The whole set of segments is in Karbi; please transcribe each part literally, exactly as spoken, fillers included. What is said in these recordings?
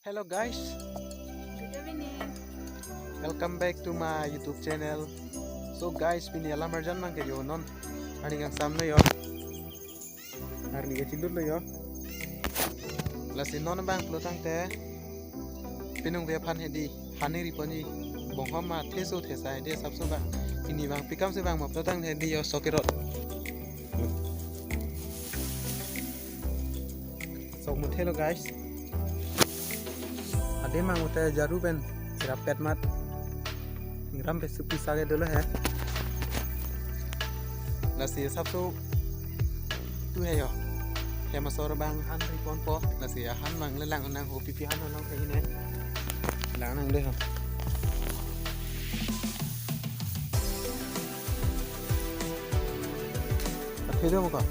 Hello guys, Good evening. Welcome back to my YouTube channel. So guys, pini alam arjan mang ke yo non. Ani kang sam no yo. Arni ke chilut lo yo. Lasi non bang pulo tangte pinong ve aphan hedi han ri ponji, bonghom ma theso thesa hedi asapso bang. Pini bang pikam si bang ma pulo tangte hedi yo sok kerot. Sok muthe lo guys. Ade mang ute jaru pen rapet mat. Ingram pe supi sage dolo he. Lasi asapso tu he yo. Hem asor bang han ri ponpo. Lasi han mang le lang nang ho, pipi han nang he ne. Lang nang de ho. Athe do mo ka?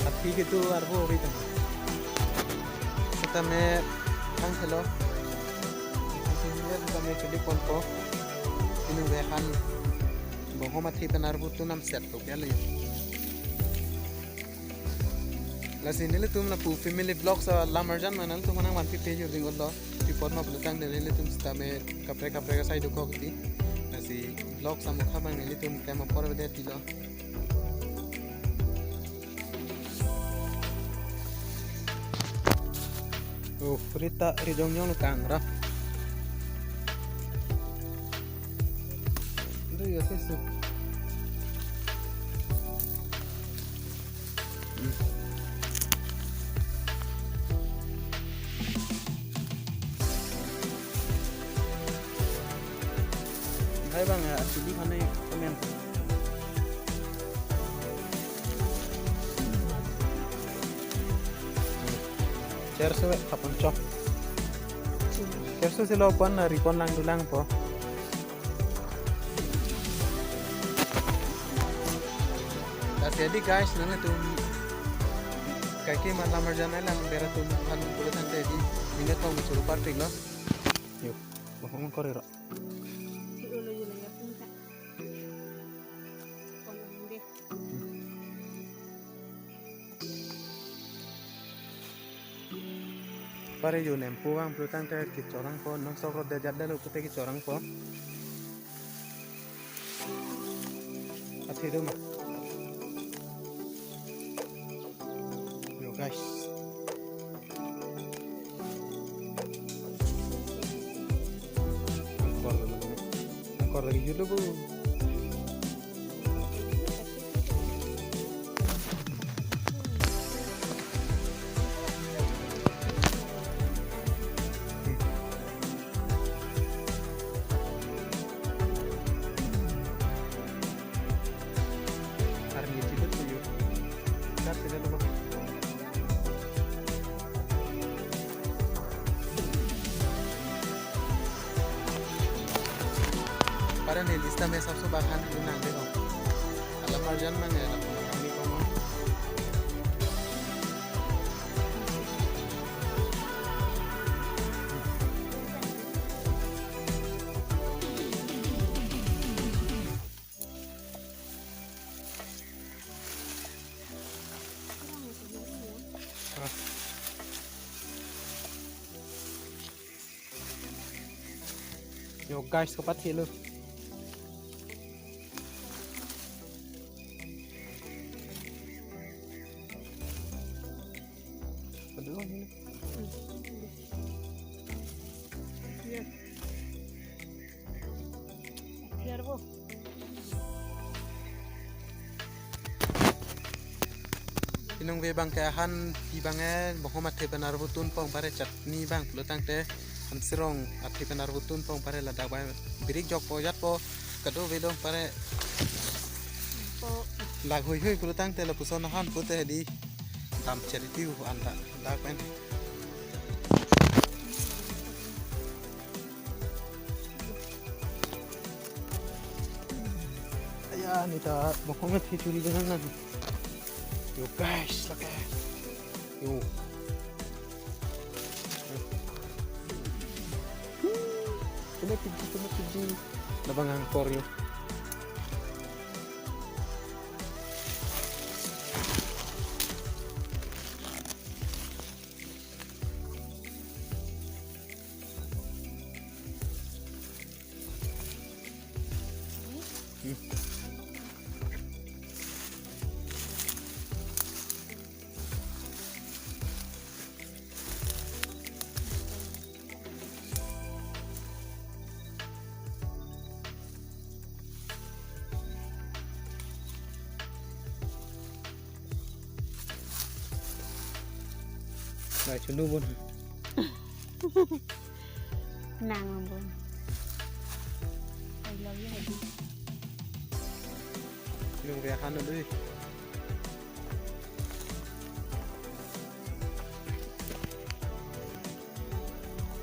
Athe ke tu arvo ri tang. Setame thang thelo. Setame chuli ponpo. Pinong ve aphan bonghom athe pen arvo tu nam set lo kya le. Lasi nelitum lapu family vlogs alam arjan ma nangtum nang vanpi pe jur ding lo. Pi apot ma pulo tangte nelitum setame kaprek kaprek asai dokok ti. Lasi vlog samukha bang nelitum tem apor bede tilo. Oh, rita ridong nyong kang ra. Do you see? Hai bang ya, asli mana ya, komen. Cherso we, kapon chok. Cherso si lo pon, ri pon lang dulang po. Lasi hedi guys, nangtum kaike ma lam arjan lang bera tum aphan pulo tangte hedi, mingat pong churu partik lo. Yo, bohong kori ro. Pare yo nempu bang pulo tangte kechorang po, non sok rot dejat dalo pute kechorang po. Athe do ma. Yo guys. Angkor lagi. Angkor lagi yulu bu. Arni chidet tuyo. Kat sila lo. Pare ne lista me sabse bahan nang de ho. Alam arjan mang ya, alam kami kono. Yo guys, kopat helo. Aduh, ini. Iya. Biar bo. Pinong ve bang ke han pi bang e, bohom athe pen arvo tun pong pare chutney bang pulo tangte, han sirong athe pen arvo tun pong pare ladak bang birik jok po jat po kado ve dong pare. Po. Lag hui hui pulo tangte lapuson han pute hedi dam charity hu an ta dak pen. Aya, neta bohom athe churi dengan nan. Yo guys, lake. Yo. Piji, piji, piji. Labang angkor yo. Nai chunu bun. Nang bun. I love you, Hadi. Nung rehan dui.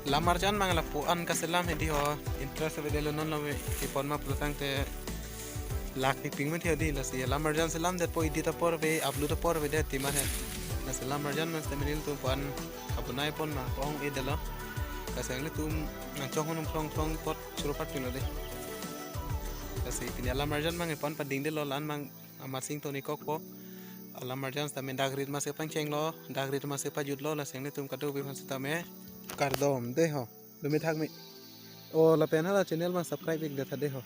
Lam arjan mang lapu-an kaselam hedi ho, interest avedetlo, non lo me ipon ma pulotangte lakh piping mati hedi. Lasi lam arjan selamdetpo, edit apor ave, upload apor avedet ti ma he. Lasi lam arjan mang sitame nelitum pu-an kabonai pon ma pong edetlo. Lasi nanglitum nangchong honum throng throng apot choro patpinlo dei. Lasi pini alam arjan mang ipon padingdetlo, la-an mang amat sing toni kokpo. Alam arjan sitame dak rit masi pangchenglo, dak rit masi pajutlo, lasi nanglitum kadokave aphan sitame kardom dei ho. Lumi thak mi. O lapen hala channel mang subscribe ikdet tha dei ho.